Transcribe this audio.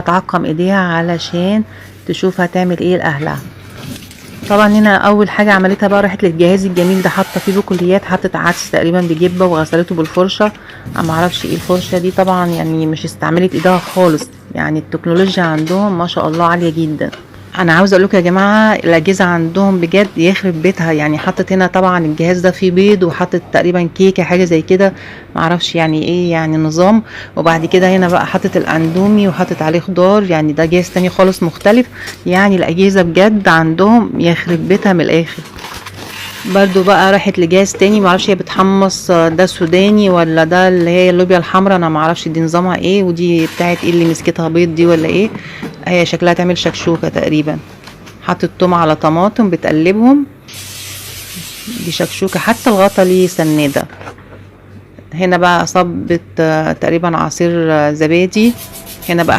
تعقم ايديها علشان تشوف هتعمل ايه لاهلها. طبعا هنا اول حاجة عملتها بقى راحت للجهاز الجميل ده، حاطه فيه بقوليات، حطت عدس تقريبا بجبه وغسلته بالفرشه، ما اعرفش ايه الفرشة دي طبعا، يعني مش استعملت ايديها خالص. يعني التكنولوجيا عندهم ما شاء الله عالية جدا. انا عاوزه اقول لكم يا جماعة الاجهزة عندهم بجد يخرب بيتها. يعني حطت هنا طبعا الجهاز ده فيه بيض، وحطت تقريبا كيكة حاجة زي كده، معرفش يعني ايه يعني النظام. وبعد كده هنا بقى حطت الاندومي وحطت عليه خضار، يعني ده جهاز تاني خالص مختلف. يعني الاجهزة بجد عندهم يخرب بيتها من الاخر. برضو بقى راحت لجهاز تاني، معرفش هي بتحمص ده سوداني ولا ده اللي هي اللوبيا الحمراء، انا معرفش دي نظامها ايه، ودي بتاعت ايه اللي مسكتها بيض دي ولا ايه. هي شكلها تعمل شكشوكة تقريبا، حطت توم على طماطم بتقلبهم، دي شكشوكة. حتى الغطا ليه سنادة. هنا بقى صبت تقريبا عصير زبادي. هنا بقى